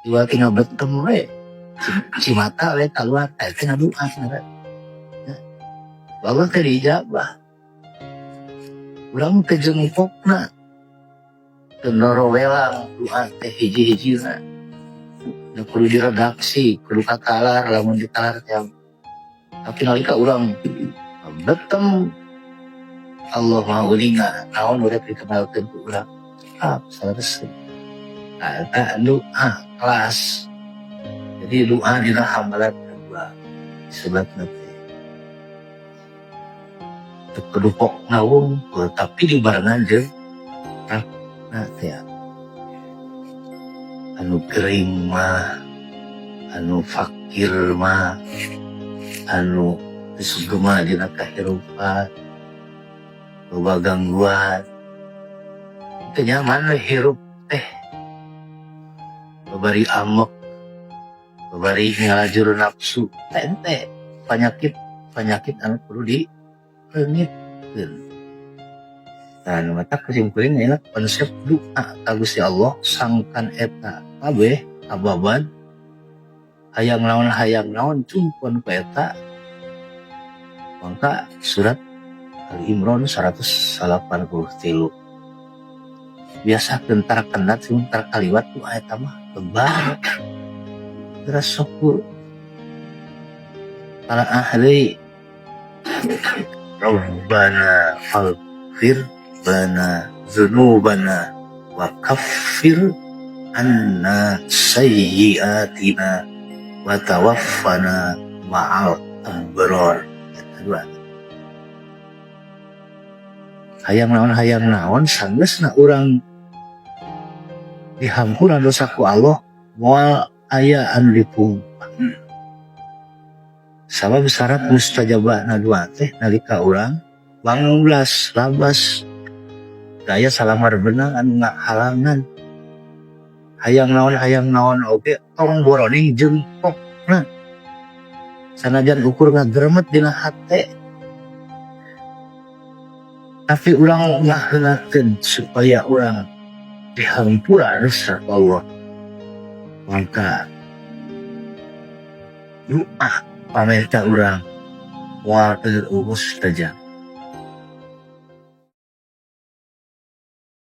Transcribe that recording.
Dua tinggal betem we. Cimata we keluar teh teh ngadoa ngaran. Bagus teh diijabah. Urang teh jengkokna. Teu norowelang doa teh hiji-hijina. Nu kudu diredaksi, kudu katalar, lamun ditalar teh. Tapi nalika urang betem, Allah Maha Uninga naon urang dikenalkeun ku urang. Ah, selesai. Nah, eta doa kelas. Jadi doa dina hambalan kedua disebutna teh. Teu kudu pok ngawungkul, tapi dibarengan jeung rakna teh. Anu gering mah, anu fakir mah, anu teu sugema dina kahirupan, loba gangguan. Teu nyaman we hirup teh. Babari amok, babari ngalajur nafsu, teh teh penyakit penyakit anu kudu dileungitkeun. Nah, nu matak kesimpulan adalah konsep doa ka Gusti Allah sangkan eta kabeh kababan hayang naon cumpon ku eta, mangka surat Ali Imran 183 biasa gentar kendat sebentar kaliwat doa eta mah lebar terus syukur para ahli. Rabbana faghfir lana dzunubana wa kaffir anna sayyiatina wa tawaffana ma'al abrar. Eta dua. Hayang naon sanggeusna urang dihampura dosa ku Allah, moal aya anu dipungpang. Sabab syarat mustajabah doa teh nalika urang banglas labas daya salamar benang anu ngahalangan. Hayang naon oge tong boroning jengkokna, sanajan ukur ngageremet dina hate, tapi urang ngaheulakeun supaya urang dihampura dosa Allah, maka doa pamerta urang moal teu mustajab.